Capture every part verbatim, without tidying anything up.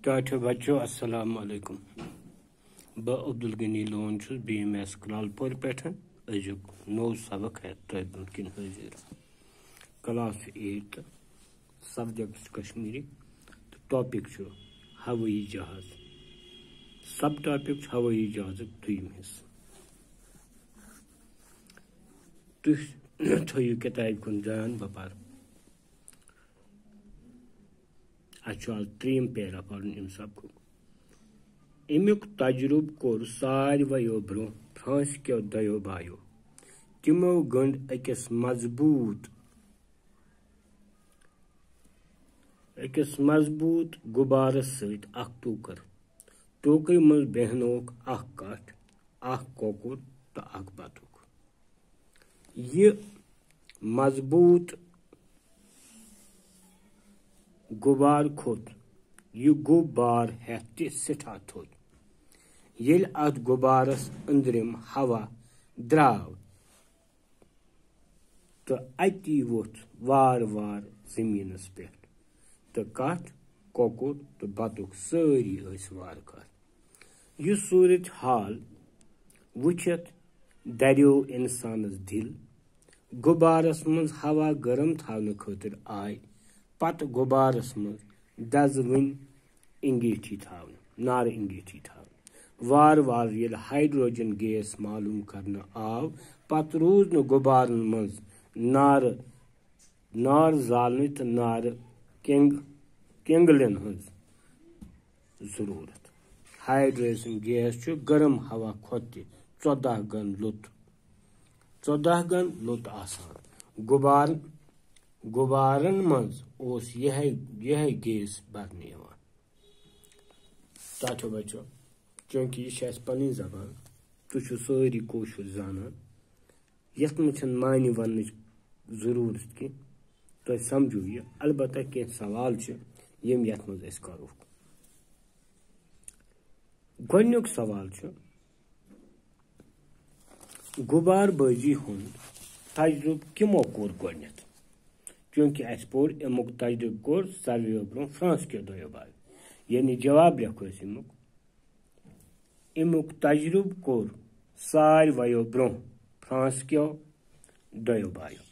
ٹاٹھیو بچو، السلام علیکم۔ بہٕ عبدالغنی لون چھُس بی ایم ایس کرٛالہٕ پورِ پٮ۪ٹھ أزیُک نوٚو سبق ہٮ۪تھ تۄہہِ برٛونٛٹھ کِنۍ حٲضِر۔ Class eighth، subject چھُ کشمیٖری تہٕ topic چھُ ہوٲیی جہاز۔ Sub topic چھُ ہوٲیی جہازُک دوٚیِم حصہٕ۔ تُہۍ تھٲیِو کِتابہِ کُن دیان، بہٕ پَرٕ۔ اَسہِ چھُ آز ترٛیٚیِم پیرا پَرُن اَمہِ سبقُک۔ اَمیُک تجرُبہٕ کوٚر ساروِیو برٛونٛہہ فرانس کیو دۄیو بایو۔ تِمو گٔنٛڈ أکِس مضبوٗط، أکِس مضبوٗط غُبارَس سۭتۍ اکھ ٹوٗکٕر۔ ٹوٗکرِ منٛز بیہنووُکھ اکھ کَٹھ، اکھ کۄکُر تہٕ اکھ بطخ۔ یہِ مضبوٗط غُبارٕ کھوٚت، یہِ گوٚو بار ہٮ۪تھ تہِ سٮ۪ٹھاہ تھوٚد۔ ییٚلہِ اَتھ غُبارَس أنٛدرِم ہوا درٛاو تہٕ اَتی ووٚتھ وارٕ وارٕ زٔمیٖنَس پٮ۪ٹھ، تہٕ کَٹھ، کۄکُر تہٕ بطخ سٲری ٲسۍ وارٕ کارٕ۔ یہِ صوٗرت حال وٕچھِتھ دریو اِنسانَس دِل۔ غُبارَس منٛز ہوا گرم تھاونہٕ خٲطرٕ آے پتہٕ غُبارَس منٛز دزوٕنۍ انگیٹھی تھاونہٕ، نارٕ انگیٹھی تھاونہٕ۔ وارٕ وارٕ ییٚلہِ ہائیڈروجن گیس معلوم کرنہٕ آو، پتہٕ روٗد نہٕ غُبارَن منٛز نارٕ، نار زالنٕچ تہٕ نارٕ کینگ-، کینگلن ہٕنٛز ضروٗرت۔ ہائیڈروجن گیس چھُ گرم ہوا کھۄتہٕ تہِ ژۄداہ گن لوٚت، ژۄداہ گن لوٚت آسان۔ غُبار-، غُبارن منٛز اوس یِہے، یِہے گیس برنہٕ یِوان۔ ٹاٹھیو بچو، چونکہ یہِ چھِ اَسہِ پنٕنۍ زبان، تُہۍ چھِو سٲری کٲشُر زانان، یَتھ منٛز چھَنہٕ معنی وننٕچ ضروٗرت کینٛہہ۔ تۄہہِ سمجھو یہِ، البتہ کینٛہہ سوال چھِ، یِم یَتھ منٛز أسۍ کرو۔ گۄڈٕنیُک سوال چھُ، غُبار بٲزی ہُنٛد تجرُبہٕ کِمو کوٚر گۄڈٕنیتھ؟ چونکہ اَسہِ پوٚر، اَمیُک تجرُبہٕ کوٚر ساروِیو برٛونٛہہ فرانس کیو دۄیو بایو، یعنی جواب لیکھو أسۍ اَمیُک۔ اَمیُک تجرُبہٕ کوٚر ساروِیو برٛونٛہہ فرانس کیو دۄیو بایو۔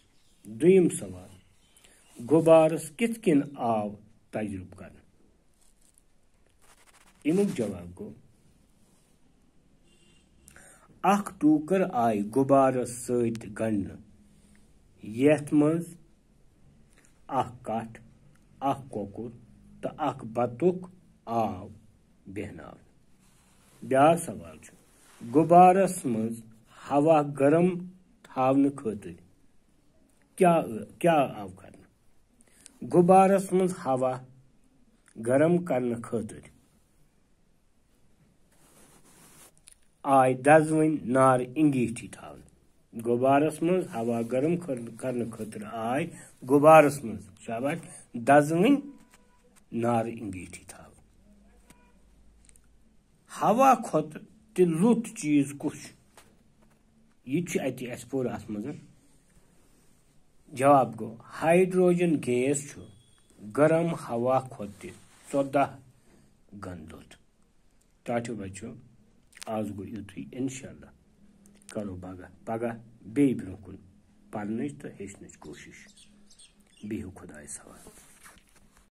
دوٚیِم سوال، غُبارَس کِتھ کٔنۍ آو تجرُبہٕ کرنہٕ؟ اَمیُک جواب گوٚو، اکھ ٹوٗکٕر آیہِ غُبارَس سۭتۍ گنٛڈنہٕ، یَتھ منٛز اکھ کَٹھ، اکھ کۄکُر تہٕ اکھ بطخ آو بیہناونہٕ۔ بیٛاکھ سوال چھُ، غُبارَس منٛز ہوا گرم تھاونہٕ خٲطرٕ کیٛاہ، کیٛاہ آو کرنہٕ؟ غُبارَس منٛز ہوا گرم کرنہٕ خٲطرٕ آے دزوٕنۍ نارٕ انگیٹھی تھاونہٕ۔ غُبارَس منٛز ہوا گرم کر-، کرنہٕ خٲطرٕ آے غُبارَس منٛز، شاباش، دزوٕنۍ نارٕ انگیٹھی تھاونہٕ۔ ہوا کھۄتہٕ تہِ لوٚت چیٖز کُس چھُ؟ یہِ تہِ چھُ اَتہِ اَسہِ پوٚر اَتھ منٛز۔ جواب گوٚو، ہائیڈروجن گیس چھُ گرم ہوا کھۄتہٕ تہِ ژۄداہ گن لوٚت۔ ٹاٹھیو بچو، آز گوٚو یُتُے، انشاءاللہ کرو پگاہ، پگاہ بیٚیہِ برٛونٛہہ کُن پرنٕچ تہٕ ہیٚچھنٕچ کوٗشِش۔ بِہِو خۄدایَس حوالہٕ۔